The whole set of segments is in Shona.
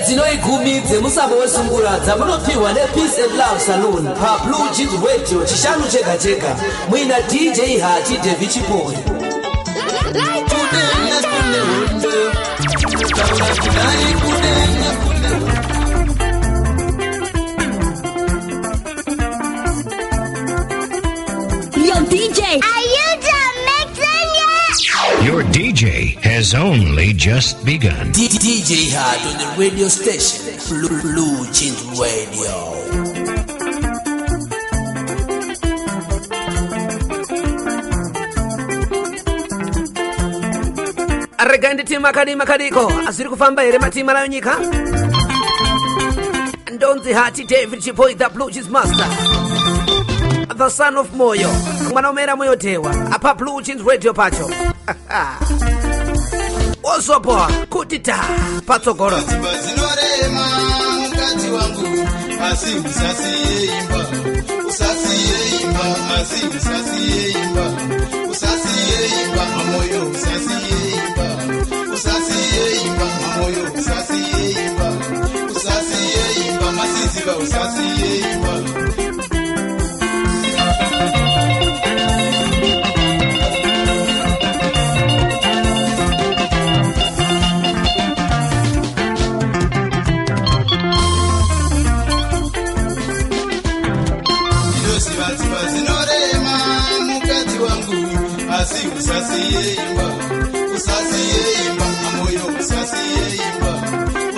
Hedzinoi 10 dzemusambo wesungura dzamunopiwa nePeace and Love Saloon paBlue Jeans Radio Chishanu chega chega muina DJ Hati Devi Chipori. Kudenga kune hondo, taura kudai, kudenga kune hondo. Yo, DJ. Are you done mixing yet? Your DJ has only just begun. DJ Hart on the radio station, Blue Jeans Radio. Regai nditi makadi makadiko, azviri kufamba here matima rayo nyika? Ndonzi Hati David Chipoi, the Blue Jeans Master, the son of Moyo, mwana umera Moyo Tewa, apa Blue Jeans Radio pacho ozopoa kuti ta patsogoro. Dzimba dzinorema, mukadzi wangu, asi usasiye imba, usasiye imba, asi usasiye imba, usasiye imba, mamoyo, usasiye imba, usasiye imba, mamoyo, usasiye imba, usasiye imba, masiziba, usasiye imba. Ndinoziva dzimba dzinorema, mukadzi wangu, asi usasiye imba, usasiye imba, mamoyo, usasiye imba,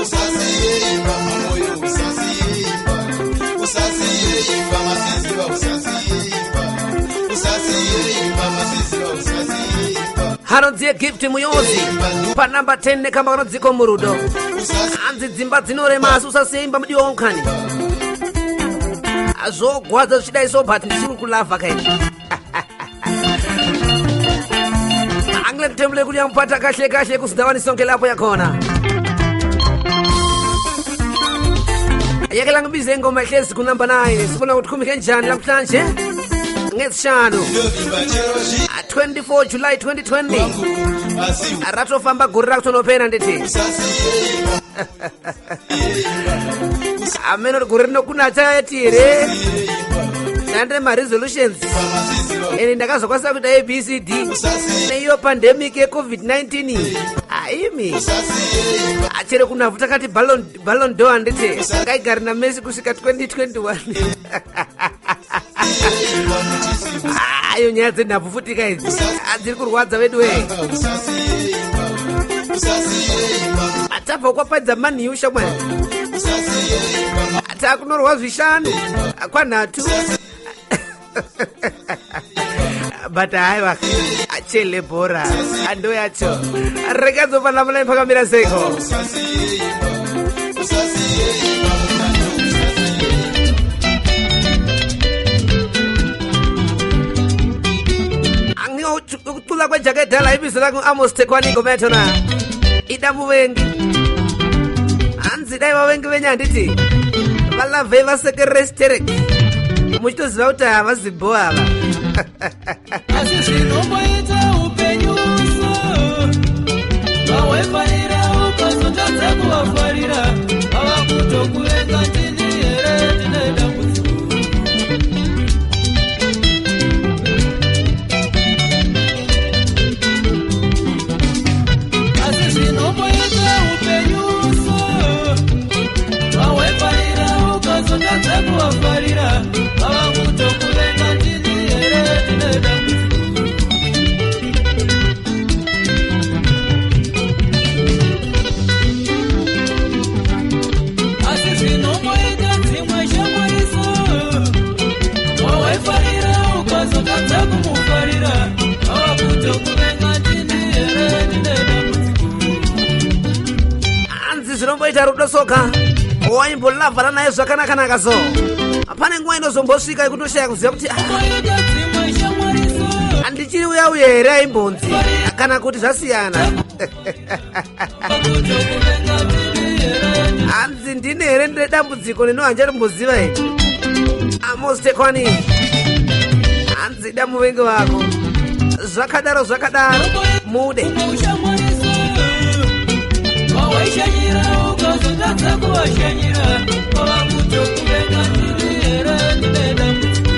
usasiye imba, mamoyo, usasiye imba, usasiye imba, masiziba, usasiye imba, usasiye imba, masiziba, usasiye imba. Hanonziye Gift Muyozi panamba 10 nekamba kanodziko murudo. Hanzi dzimba dzinorema asi usasiye imba, mudiwa wangu. Zvogwadza zvichidai so, but ndichiri kulavha kaini. Angilekuthembule kuti yamphatha kahle kahle kusidawani sonke lapho yakhona. Yekela ngibize ingoma ehlezi kunamba 9, sibona ukuthi khumike njani namhlanje ngezishanu Ndinovimba chero zvi 24 July 2020. Wangu, asi Ratofamba gore rakutonopera nditi. usasiye imba. Ameno gore rino kuna chayati here ndandire maresolutions. Masiziba. Ende ndakazokwanisa kuita ABCD neiyo pandemic yeCOVID-19 aimi. Usasiye imba. Achere kunavhu takati Ballon d'Or handiti ngaigari naMessi kusvika 2021. Ayo nyaya dzenhabvu futika idzi. Ah, dziri kurwadza vedu we. Usasiye imba, usasiye imba. Tabva kwapaidza Manhiu shamwari, Usasiye imba. takunorwa zvishanu kwanhatu, but haiwa, achele bhora ando yacho rekadzopanamulai pakamira seko. Usasiye imba, usasiye imba, usasiye imba. Angikucula kwejakedhala ibizo langu Amos Tekwani, ingoma yachona ida muvengi. Hanzi dai vavengi venyu handiti valavhei vasekerere sterek muchitoziva kuti havazibho ava. Asi zvinomboita upenyu so, vawaifarira ukazotadza kuvafarira, vava kutokuvenga. Ndini here ndine dambudziko? Asi zvinomboita upenyu so, vawaifarira ukazotadza kuvafarira, vava kutokuvenga. Ndini here ndine dambudziko? Asi zvinomboita dzimwe shamwariso, wawaifarira ukazotadza kumufarira, ava kutokuvenga. Ndini here ndine dambudziko? Hanzi zvinomboita rudo soka, waimbolavhana naye zvakanakanaka so pane nguva inozombosvika yekutoshaya kuziva kuti ah, Mboita dzimwe shamwariso. Handichiri uya uya here aimbonzi, kana kuti zvasiyana? Kutokuvenga. Ndini here? Hanzi ndine here ndine dambudziko neno handichatomboziva here? Amos Tekwani, hanzi da muvengi wako zvakadaro zvakadaro mude. Ushamwariso wawaishanyira ukazotadza. Ukazotadza kuvashanyira vava kutokuvenga ndini here ndine dambudziko.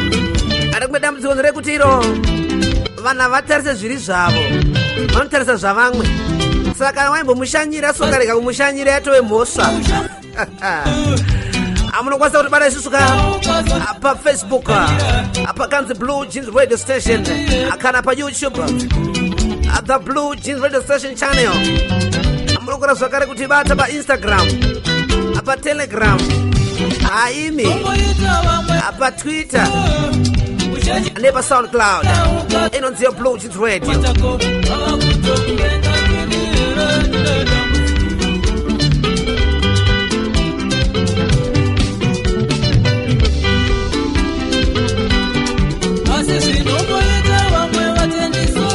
Ari kumwe dambudziko nderekuti iro vanhu havatarise zviri zvavo, vanotarisa zvavamwe. Saka kana waimbomushanyira so ukarega kumushanyira yatove mhosva. Amunokwanisa kutibata isusu ka pafacebook pakanzi Blue Jeans Radio Station, kana paYouTube, the Blue Jeans Radio Station channel. Munokona zvakare kutibata paInstagram, paTelegram, haimi Kumboita vamwe paTwitter kuchechi nepaSoundCloud, inonziyo Blue Jeans Radio. matako vava kutokuvenga ndini here ndine dambudziko. Asi zvinomboita vamwe vatendiso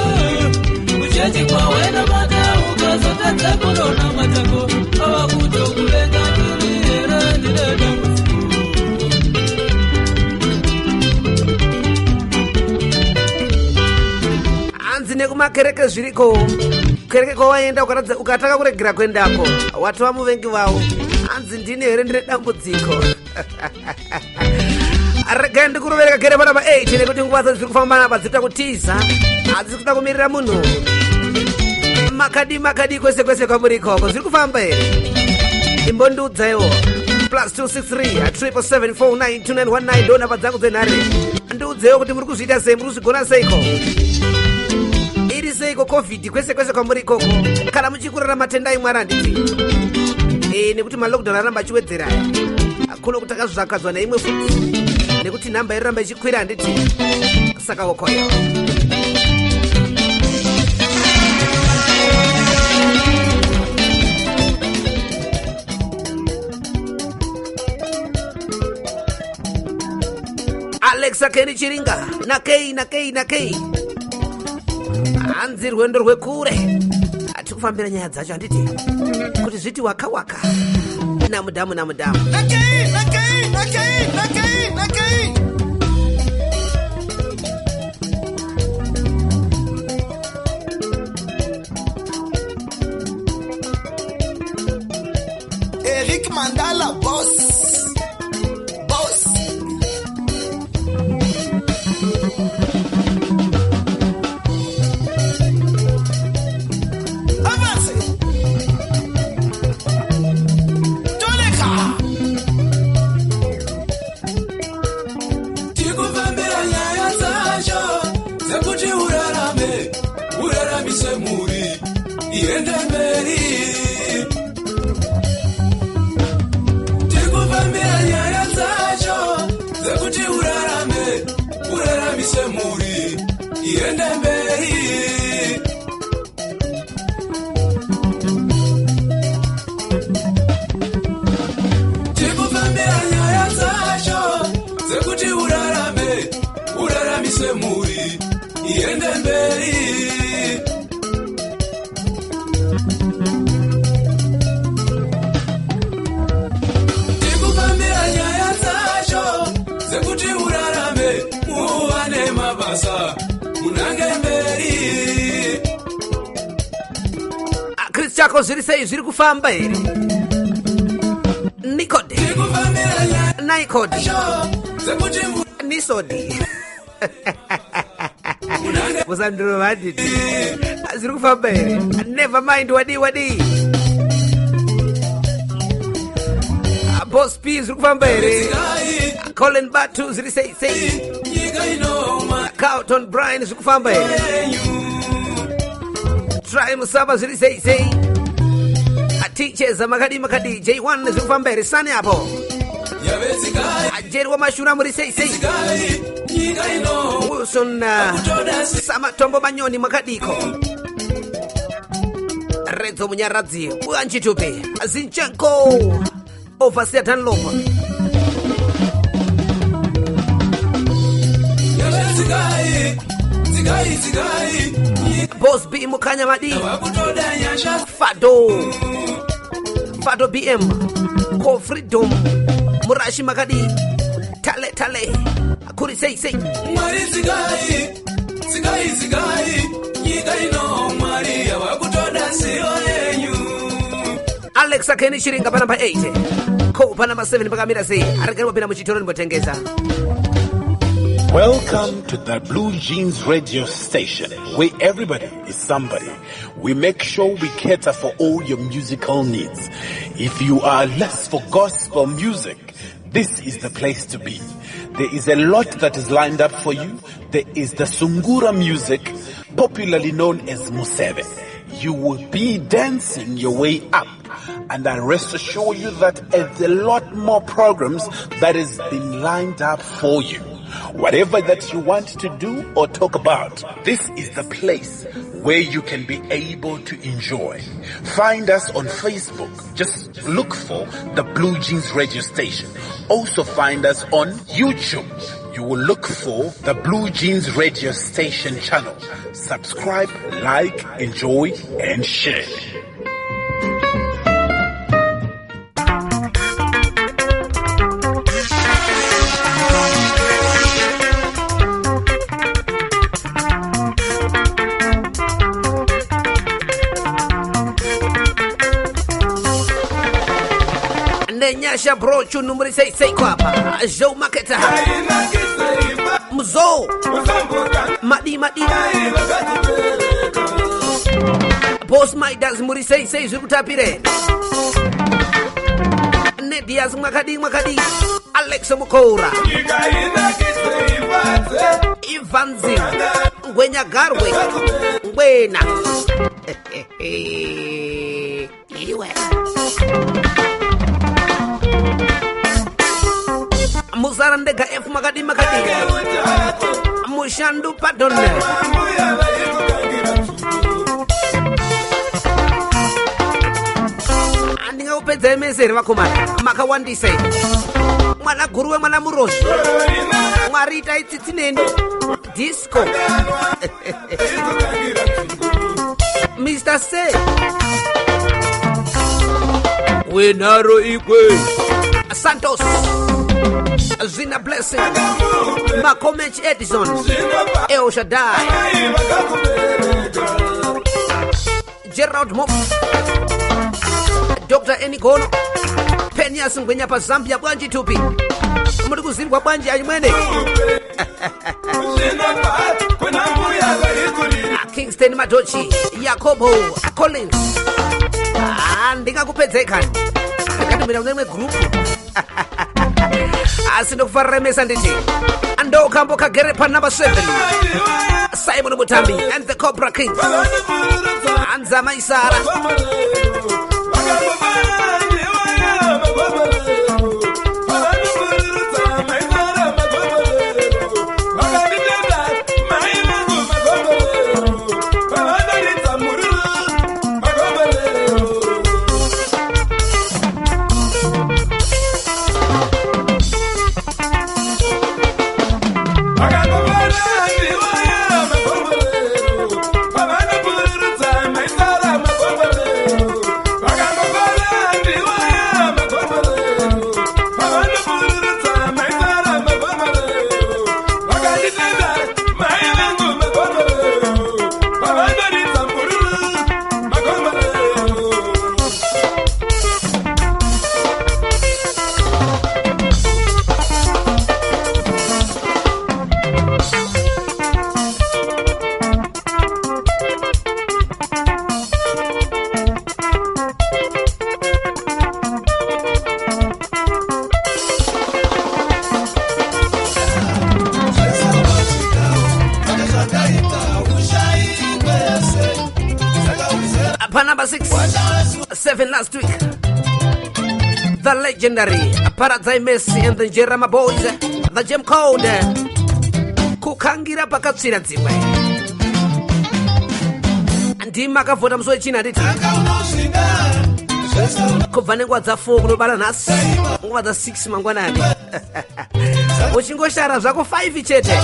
kuchechi kwawena mata ukazotadza kunona matako vava kutokuvenga ndini here ndine dambudziko. Hanzi nekumakereke zviriko, kereke kwawaenda ukatanga kuregera kuendako watova muvengi vavo. Hanzi ndini here ndine dambudziko? Regai ndikurovereka kere pana pa8, nekuti nguva dzacho dziri kufamba napa dziri kuda kutiza, hadzisi kuda kumirira munhu. Makadi makadi kwese kwese kwamuri ikoko, zviri kufamba here? Imbondiudzaiwo, +263 777492919 ndo nhamba dzangu dzenhare. Ndiudzeiwo kuti muri kuzviita sei, muri kuzvigona seiko, iri seiko COVID kwese kwese kwamuri ikoko, kana muchikurarama. Tendai Mwari, handiti? Nekuti malockdown aramba achiwedzera aya, kuno kuti akazvakadzwa neimwe futi, nekuti nhamba iroramba ichikwira, handiti? Saka wokoyo. Alexa Keni Chiringa nakei nakei nakei, hanzi rwendo rwekure, hatiri kufambira nyaya dzacho, handiti? Kuti zviti waka waka namudhamu namudhamu. Nakei, nakei, nakei, nakei, nakei. Eric Mandala, boss. Boss. Avance. Toleka. Tikufambira nyaya dzacho dzekuti urarame, uraramise mhuri iende mberi. Tikufambira nyaya dzacho dzekuti urarame, uraramise mhuri iende mberi. Tikufambira nyaya dzacho dzekuti urarame, uraramise mhuri iende mberi. Tikufambira nyaya dzacho dzekuti urarame, muwane mabasa, munange mberi. Ah, Chris chako zviri sei, zviri kufamba here? Nikod. Tikufambira nyaya Nikod. dzekuti Nisodi musanduro vanditi zviri kufamba here? Never mind, wadii wadii. Ah, Boss P, zviri kufamba here? Dzikai. Colin Batu, zviri sei sei? Nyika inoma. Carlton Brian, zviri kufamba here? Yenyu. Try Musaba, zviri sei sei? Aticheza makadi makadi? J1, zviri kufamba here? Sani apo. Yavedzikai. Ajeri wamashura, muri sei sei? Dzikai, nyika ino Wilson kutoda Samatombo Manyoni, makadiko? Redzo Munyaradzi uanchitupe Zinchenko, Overseer Dunlop. Yavedzikai, dzikai, dzikai, nyika Boss B Mukanya, madi? Vakutoda nyasha. Fado Fado BM ko Freedom Murashi, makadi? Tale tale, kuri sei sei? Mwari dzikai, dzikai, dzikai, nyika ino, Mwari yavakutoda zivo yenyu. Alex. Alex Akeni Chiringa panamba 8, ko panamba 7 pakamira sei? Aregeri wapinda muchitoro ndimbotengesa. Welcome to the Blue Jeans Radio Station, where everybody is somebody. We make sure we cater for all your musical needs. If you are less for gospel music, this is the place to be. There is a lot that is lined up for you. There is the Sungura music, popularly known as Museve. You will be dancing your way up. And I rest assure you that there's a lot more programs that has been lined up for you. Whatever that you want to do or talk about, this is the place where you can be able to enjoy. Find us on Facebook. Just look for the Blue Jeans Radio Station. Also find us on YouTube. You will look for the Blue Jeans Radio Station channel. Subscribe, like, enjoy, and share. Nenyasha bro chunumuri sei sei kwapa Joe Maketa Mzo Madi Madi Boss Midas muri sei sei zviri kutapire. Nedias mwakadi mwakadi Alex Mukora Ivanzi Ngwenya Garwe Ngwena Iwe Muzara ndega F makadi makadi Mushandu pardon. Andingakupedza emeseri vakomana makawandisa mwana guruwe mwana murozi Mwari itai tsitsi neni disco Mr. C Wenaro Igwe Santos Zina Blessing Makomech Edison El Shaddai Gerald Mop Dr. Enigono Penias Ngwenya pa Zambia bwanji tupi muri kuzimbwa bwanji anyimwene Kingston Madochi Yakobo Collins ndingakupedzekani ndikatumira kune imwe group asi ndokufarira nditi andokambo kagere pa number 7 Simon Mutambi and the Cobra Kings Anzama Isara Last week, the legendary Paradzai Messi and the Jerama Boys, the Gem Code, kukangira pakatsvira dzimwe ndima akavhota musi wechina nditi kubva nenguva dza4 kunobara nhasi nguva dza6 mangwanani uchingoshara zvako 5 chete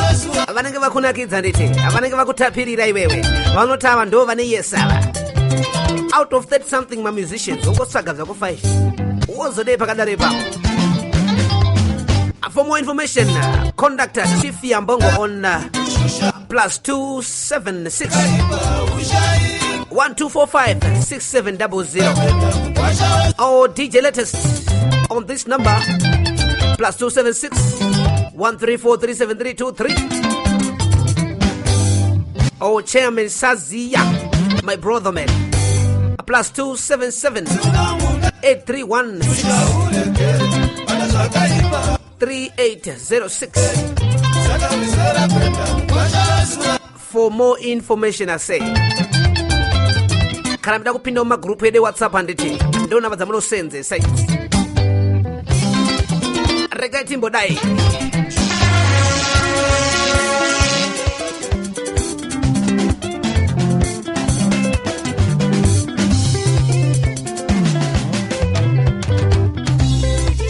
vanenge vakunakidza nditi vanenge vakutapirira iwewe vanotava ndo vane yesava out of 30 something ma musicians ungotsvaga zvako 5 wozodei pakadaro ipapo. For more information, contact Chief Yambongo on +276 1245 6700. Or DJ Latest on this number +276 134 37323. Or Chairman Sazia, my brother man, +277 831 3806. For more information, I say, kana muda kupinda mumagrupu edu eWhatsApp, handiti ndo namba dzamunosenzesa idzi. Regai timbodai.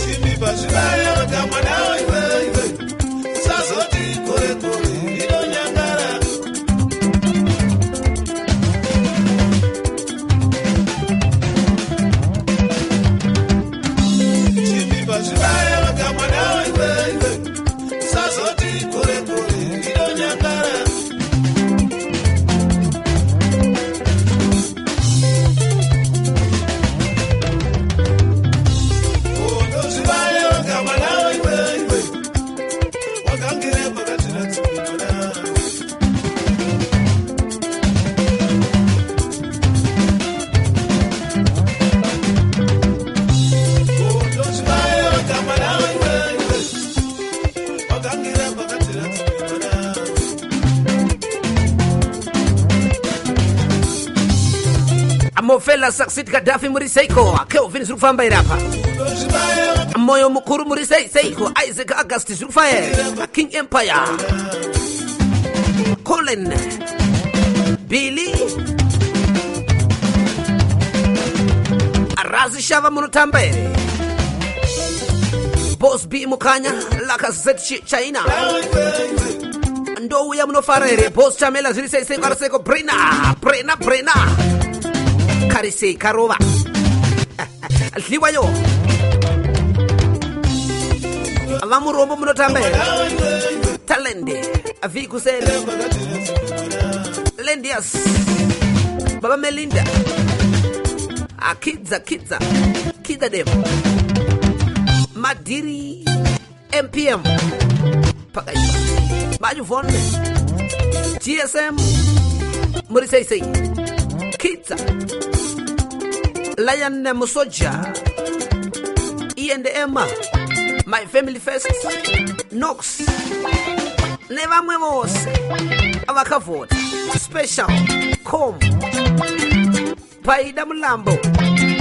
Chimbipa zvibayoka mwana iwe, usazoti kore kore inonyangara. Chimbipa zvibayoka mwana iwe, usazoti kore kore inonyangara. Ndozvibayoka mwana iwe, wakangire pakati natsipikona. Ndozvibayoka mwana iwe, wakangire pakati natsipikona. Mofela Succeed Gaddafi, muri seiko? Kelvin, zviri kufamba here apa? Moyo mukuru, muri sei seiko? Isaac August, zviri kufaya here? King Empire, Colin, Billy Razi Shava, munotamba here? Bos B Mukanya, Lakazet China, ndouya, munofara here? Bos Chamela, zviri sei sei? Ariseko Brena, Brena, Brena, karisei karova dliwayo. Vamurombo, munotamba here? Talende Vikusele, Lendias, Baba Melinda, Akidza Kidza Kidza Dem Madiri MPM, pakaipa. Majuvon GSM, muri sei sei? Kidza Lion Musoja, E&M, my family first, Nox nevamwe vose vakavhota. Special Com Paida Mulambo,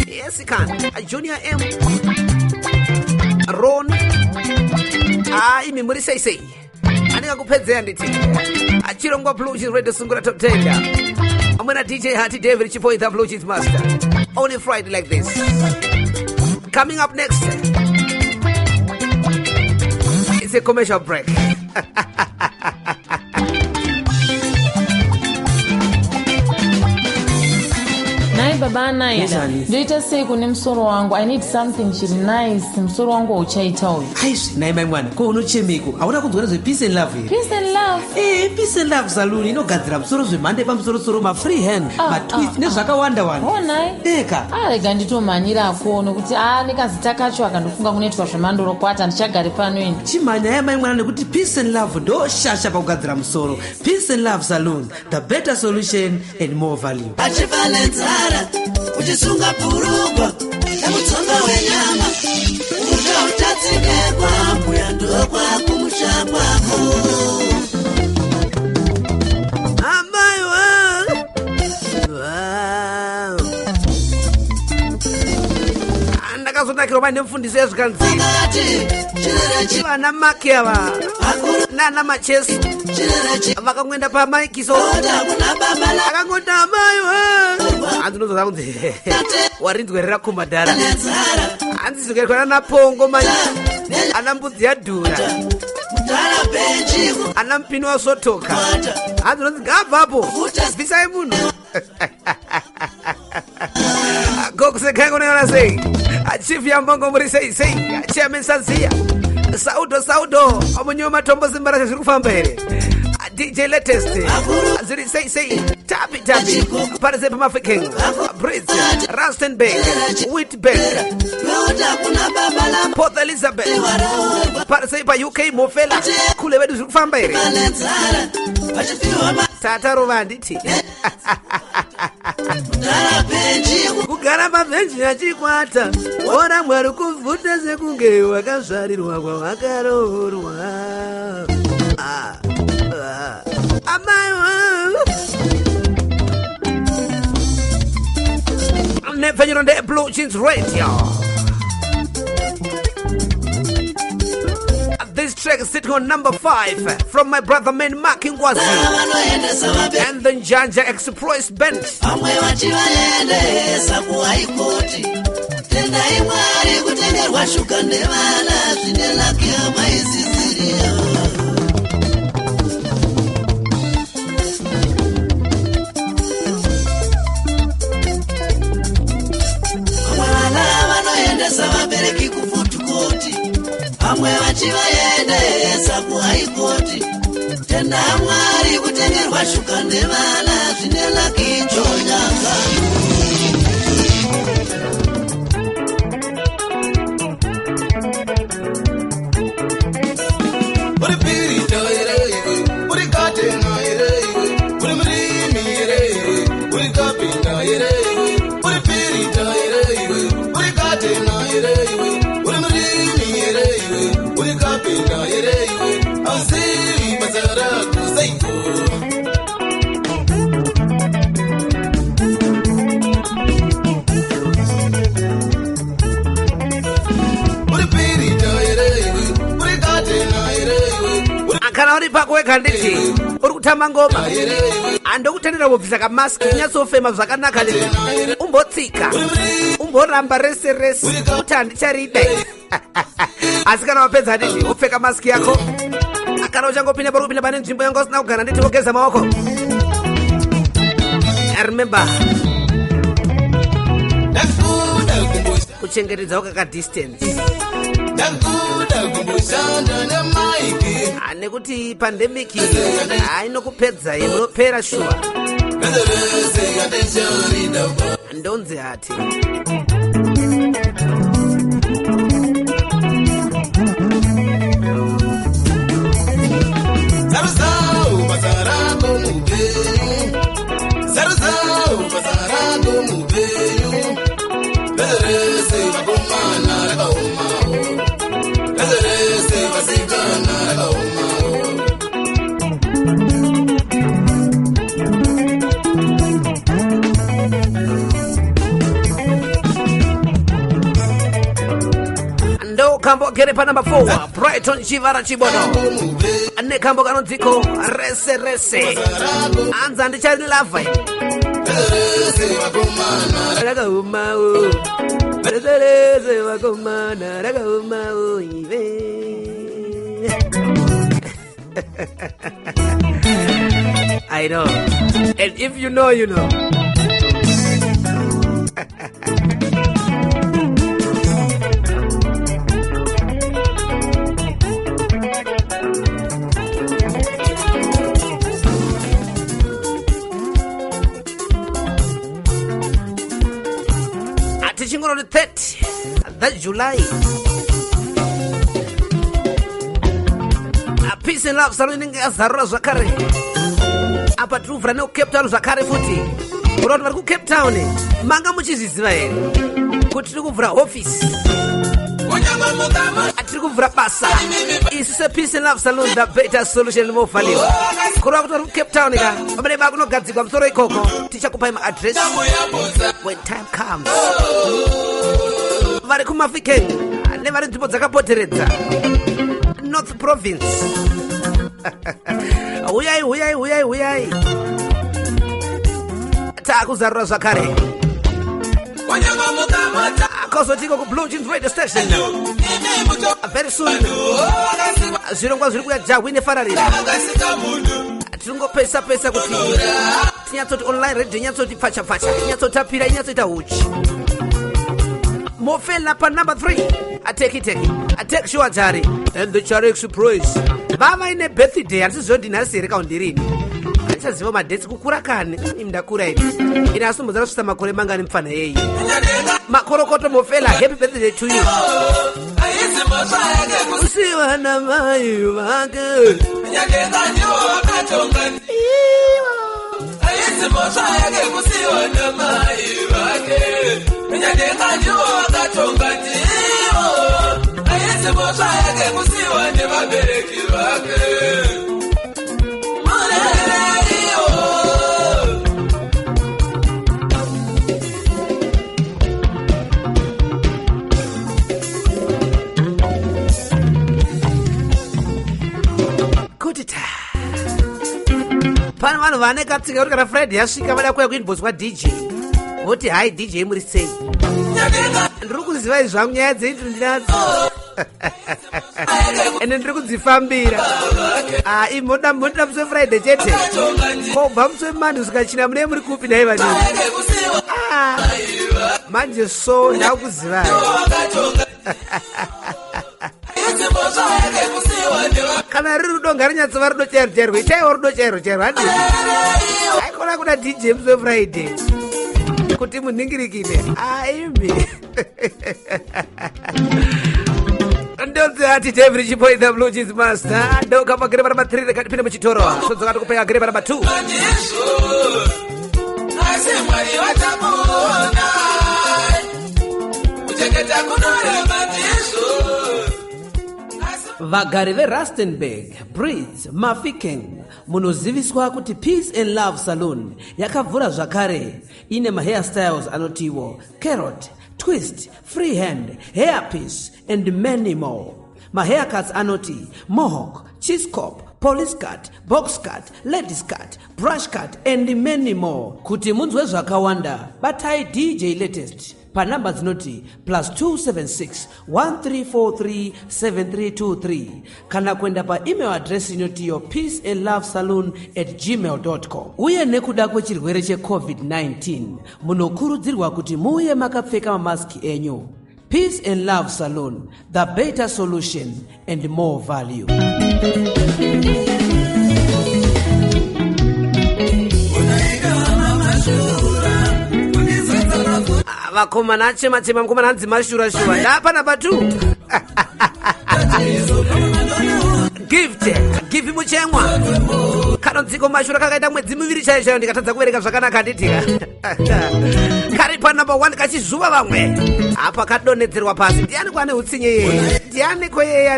Yesican Junior M Ron, imi muri sei sei? Andingakupedzea nditi achirongwa Blue Jeans Radio Sungura Top 10 amwe na DJ Hati David Chipoita, Blue Jeans Master, only Friday like this. Coming up next, it's a commercial break. Nhai baba Anaida. Yes, Alice. Ndoita sei kune musoro wangu? I need something chiri nice. Musoro wangu hauchaita uyu. Aizvi, nhai mai mwana, ko unochemeko? Hauna kunzwa nezvePeace and Love here? Peace and Love? Peace and Love Saloon inogadzira musoro zvemhando yepamusorosoro, mafree hand, matwist nezvakawanda wanda. Honai. Eka. Arega nditomhanyirako, nokuti a nekazita kacho akandofunga kunoitwa zvemandorokwati, handichagari pano ini. Chimhanyaya mai mwana, nekuti Peace and Love ndo shasha pakugadzira musoro. Peace and Love Saloon, the better solution and more value. Achifa nenzara uchisunga bhurugwa nemutsonga wenyama, musha uchatsikekwa mbuya, ndokwakumusha kwako. Amai wa. Ndakazonakirwa paine mufundisi yezvikanzi vana Maki ava nana Macheso vakangoenda pamaikiso, akangoti amai, hanzi unozoza kunzi warinzwerera kumadhara, hanzi zvikaitwa nana Pongo manje, ana mbudzi yadhura, ana mupini wasotoka, hanzi unonzi ngabvapo, bvisai munhu. Gokusekai kunoona sei? Chief Yambongo, muri sei sei? Chairman Sanzia, Saudo, Saudo, omunyi wematombo, simba rashe, zviri kufamba here? DJ Latest, zviri sei sei, tapi tapi, parise paMafikeng, Brits, Rustenburg, Witbank, Port Elizabeth, parisei paUK Mofela, kule vedu zviri kufamba here? Tatarova handiti? Kugara pabhenji achikwata ora Mwari kuvhuta sekunge wakazvarirwa kwawakaroorwa. Ah, ah. Amai nepfenyuro ndeBlue Jeans Radio. This track is sitting on number 5 from my brother man Mark Ngwazi and the Njanja Express Band. Vamwe vachivaendesa kuhaikoti, tendai Mwari kutengerwa shuga nevana zvine laki amaisisiriyo. Vamwe vana vanoendesa vabereki kufutukoti, vamwe vachivaendesa kuhaikoti, tenda Mwari kutengerwa shuga nevana zvine laki chonyaka. Uri pirita here iwe, uri katena here iwe, uri murimi here iwe, uri kapinda here iwe, uri pirita here iwe, uri katena here iwe, uri murimi here iwe, uri kapinda here iwe, hauzivi basa rako seiko? Uri pirita here iwe, uri katena here iwe, Kana uri pako wega nditi uri kutamba ngoma, handokutendera kubvisa kamaski, unyatsofema zvakanaka nditi umbotsika umboramba rese rese kuti handicharide. Asi kana wapedza nditi wopfeka maski yako. Kana uchangopinda pari kupinda pane nzvimbo yanga usina kugara nditi wogeza maoko. Remember ndakuda kumboshanda kuchengetedzawo kaka distance. Ndakuda kumboshanda namaiki. Ah, nekuti pandemic hainokupedza munopera shuwa. Rese rese handicharida. Ndonzi hati Saruzau basa rako muupenyu, saruzau basa rako muupenyu, rese rese vakomana rakaomawo, rese rese vasikana rakaomawo. Ndo kambo kere pa number 4, Brighton Chivara Chibono nekambo kanonziko rese rese, anzi handicharilava rakaomawo, rese rese vakomana rakaomawo ive. I know, and if you know, you know. Tichingonoti 30 that July, Peace and Love Salon inenge yazarura zvakare. Apa tiri kuvhura nekuCape Town zvakare futi. Kuda kuti vari kuCape Town manga muchizviziva here kuti tiri kuvhura hofisi, tiri kuvhura basa isu sePeace and Love Salon, the better solution, more value. Kureva kuti vari kuCape Town ka vamene vakunogadzirwa musoro ikoko, tichakupai maaddress when time comes. Vari kuMafikeng nevari nzvimbo dzakapoteredza North Province, huyai huyai huyai huyai, taakuzarura zvakare. Kozotiko kuBlue Jeans Radio Station very soon, zvirongwa zviri kuya jahwi nefararira. Tiringopesa pesa kuti tinyatsoti online radio inyatsoti pfacha pfacha, inyatsotapira, inyatsoita huchi. Mofela pa number 3, ateki teki atek sure jari and the Chari Express. Vavaine birthday, handisizivo ndinhasi here kaundirini, handichaziva madhesi kukura kani. Imi ndakura ini, ine asombodzara kusvitsa makore mangani mupfana yeyi. Makorokoto mofela, happy birthday to you. Usiwa namai vake. Haisi mhosva yake kusiwa namai vake, Nyadenga ndivo vakatonga ndivo. Haisi mhosva yake kusiwa nevabereki vake. Murereiwo. Kuti ta pane vanhu vane katsika kuti kana Friday yasvika vada kuuya kuinbox kwaDJ, voti, "Hai DJ, muri sei? Ndiri kuzivai zvangu, nyaya dzedu ndinadzo ende ndiri kudzifambira." Ah, moda moda musi weFriday chete, kobva musi weMonday kusvika China mune muri kupi nai vanini? Ah, manje so ndakuzivai. Haisi mhosva yake kusiwa neva Kana riri rudo, ngarinyatsova rudo chairo chairwo, itaiwo rudo chairo chairwo. Handii, aikona kuda DJ musi weFriday kuti munhingirikine aimbi. Ndonzi ati David Chipoy, the Blue Jeans Master, ndokapa greba namba 3. Rekatipinde muchitoro, todzoka tikupeka greba namba 2. Ndizvo, asi Mwari vachamuona. Kuchengeta kunorema, ndizvo. Vagari veRustenburg, Brits, Mafikeng, munoziviswa kuti Peace and Love Saloon yakavhura zvakare. Ine mahairstyles anotiwo carrot, twist, freehand, hairpiece and many more. Mahaircuts anoti mohawk, chiskop, police cut, box cut, ladies cut, brush cut and many more. Kuti munzwe zvakawanda, batai DJ Latest panhamba dzinoti +276 1343 7323, kana kuenda paemail address inotiyo peaceandloveSaloon@gmail com. Uye nekuda kwechirwere cheCOVID-19, munokurudzirwa kuti muuye makapfeka mamaski enyu. Peace and Love Saloon, the better solution and more value. Ah, vakomana achema chema, mukomana hanzi mashura shuwa. Ndapa namba 2, Gift Givi Muchemwa, kanonziko mashura kakaita mwedzi 2 chaiyo chaiyo ndikatadza kuverenga zvakanaka. Handitika kari panumber 1 kachizuva vamwe apa kadonhedzerwa pasi. Ndiani kwane utsinye yeye? Ndiani koyeye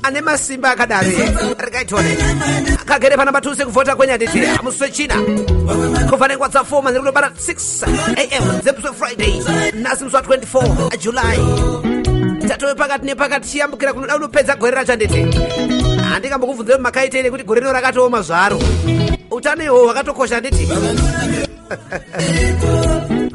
ane masimba akadaro yeye? Rikaitone kagere panumber 2 sekuvhota kwenyu. Handiti musi weChina kubva nenguva dza4 manheru kunobara 6 a.m. dzemusi weFriday, nhasi musi wa24 July, tatove pakati nepakati chiyambukira kunoda kunopedza gore racho. Handiti handikambokubvunzai makaitei, nekuti gore rino rakatooma zvaro. Utano ihwo hwakatokosha. Handiti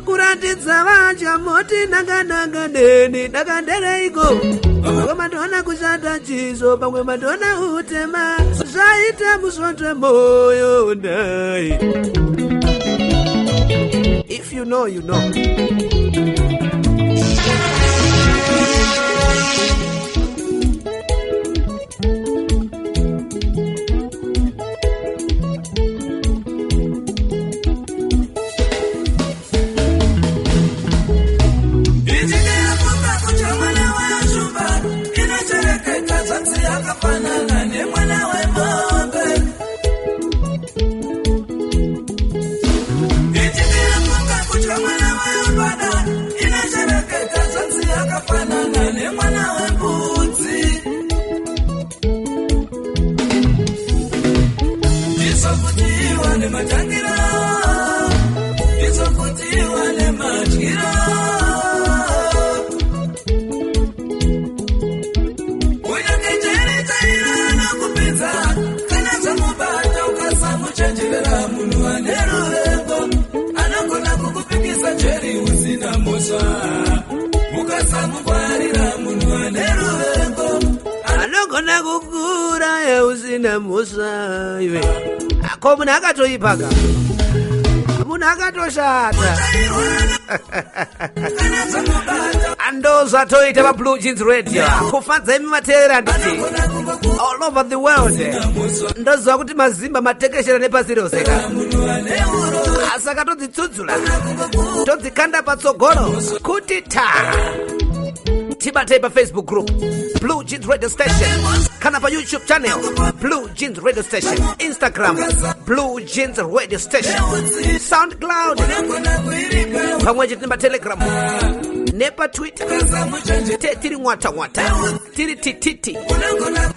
kuratidza vatya moti nangananga neni dakandereiko? Pamwe mandiona kushata chiso, pamwe mandiona utema, zvaita musvote moyo ndai. If you know, you know. Ichikeyafunga kutya mwana weshumba inochereketa zvanzi yakafanana nemwana wemombe. Ichikeyafunga kutya mwana wembada inochereketa zvanzi yakafanana nemwana wembudzi. Ndizokuti iwane matangira, ndizokuti iwane matyira. Kunyange jeri chairana kupedza kana zvamubata, ukasamuchenjerera, munhu ane ruvengo anogona kukupikisa jeri usina mhosva. Ukasamungwarira, munhu ane ruvengo anogona kukuuraya usina mhosva iwe. Ko munhu akatoipaka, munhu akatoshata. Kana zvamubata. Ando. Ndo zvatoita paBlue Jeans Radio, kufadza imi mateerera handiti all over the world. Ndoziva kuti mazimba matekeshera nepasi rose ka, saka todzitsudzula, todzikanda patsogoro kuti ta tibatei paFacebook group Blue Jeans Radio Station, kana paYouTube channel Blue Jeans Radio Station, Instagram Blue Jeans Radio Station, SoundCloud, pamwe chete nepaTelegram nepaTwitter. Te tiri mwata mwata, tiri tititi.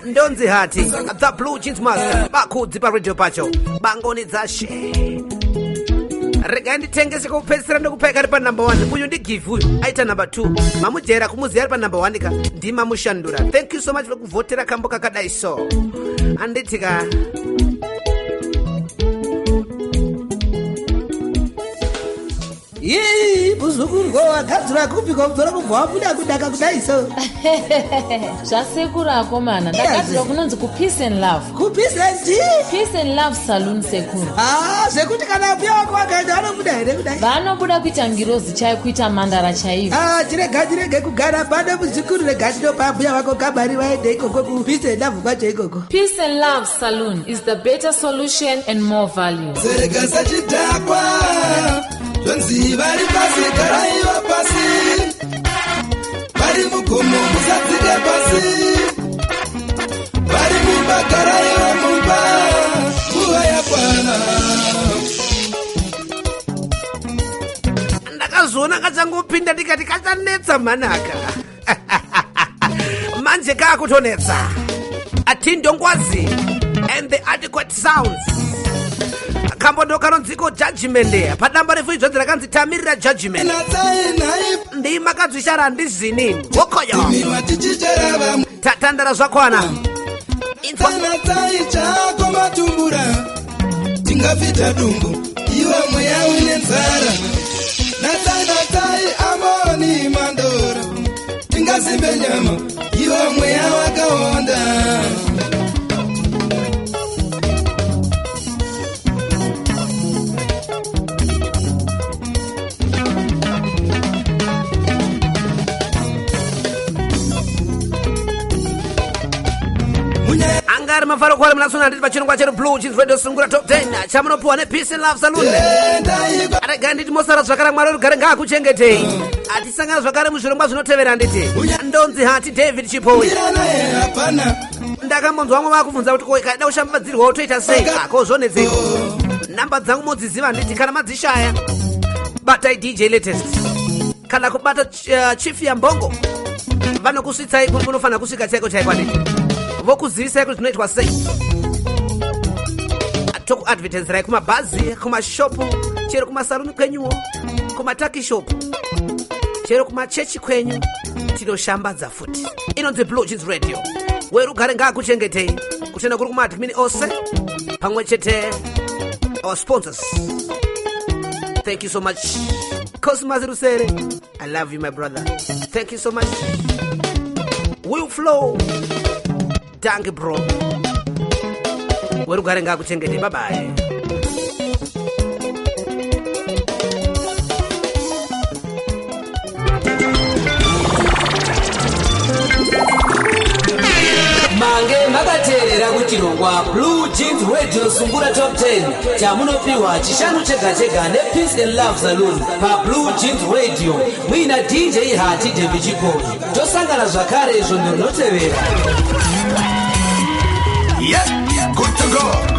Ndonzi Hati the Blue Jeans Master, bakudzi paradio pacho bangoni dzashe. Regai nditengese kupedzisira, ndokupeka ari panumber 1. Uyu ndiGivhi, uyu aita number 2. Mamujaira kumuziya ari panumber 1 ka, ndimamushandura. Thank you so much vekuvhotera kambo kakadai so, anditi ka. Ii, muzukuru, wagadzira kupi kwamudzora kubva wabuda kudaka kudai so? Zvasekuru akomana, ndagadzirwa kunonzi kuPeace and Love. KuPeace and Peace and Love Saloon, sekuru. Ah, zvekuti kana mbuya wako wakaenda vanobuda here kudai? Vanobuda kuita ngirozi chaiyo, kuita mandara chaiyo. Ah, chirega, chirege kugara pano muzukuru, rega tinopa mbuya vako kamari vaende ikoko kuPeace and Love kwacho ikoko. Peace and Love Saloon is the better solution and more value. Sereka sachidhakwa, zvonzi vari pasi garaiva pasi, vari mugomo musadzike pasi, vari mumba garaiva mumba, nguva yakwana. Ndakazoona kachangopinda ndikati kachanetsa manaka, manje kaakutonetsa. Atindongwazi and the Adequate Sounds, kambo ndo kanonziko Judgment, padamba refu idzodzi rakanzi Tamirira Judgment. Natsai nhai. Ndimakadzvishara handizini hokoyo. Miwa tichichera vamwe. Tatandara zvakwana. Inzwa. Natsai chako matumbura, tingafita dumbu iwe mweya une nzara. Natsai, natsai amoni mandora, tingasimbe nyama iwe mweya wakaonda. Anga ari mafaro kwari muna suna nditi pachirongwa chedu Blue Jeans Radio Sungura Top 10 chamunopiwa nePeace and Love Saloon. Regai nditi mosara zvakare, Mwari rugare ngaakuchengetei. Hatisangana zvakare muzvirongwa zvinotevera, nditi ndonzi Hati David Chipoi. Hapana. Ndakambonzwa vamwe vakubvunza kuti ko ikaida kushambadzirwa toita sei? Ako zvonetseiko? Namba dzangu modziziva, nditi kana madzishaya batai DJ Latest kana kubata Chief Yambongo, vanokusvitsai munofanira kusvika chaiko chaiko, anditi vokuzivisai kuti zvinoitwa sei. Tokuadvertiserai kumabhazi, kumashopu, chero kumasaruni kwenyuwo, kumatakishopu, chero kumachechi kwenyu tinoshambadza futi. Inonzi Blue Jeans Radio. Werugare ngaakuchengetei. Kutenda kuri kumaadmin ose pamwe chete our sponsors. Thank you so much, Cosmas Rusere. I love you, my brother. Thank you so much, Will Flow. Danke, bro. Werugare ngaakuchengete. Bye bye. Mange makateerera kuchirongwa Blue Jeans Radio Sungura Top 10 chamunopiwa Chishanu chega chega nePeace and Love Saloon paBlue Jeans Radio muina DJ Hati David Chipoi. Tosangana zvakare svondo rinotevera. Yep, good to go.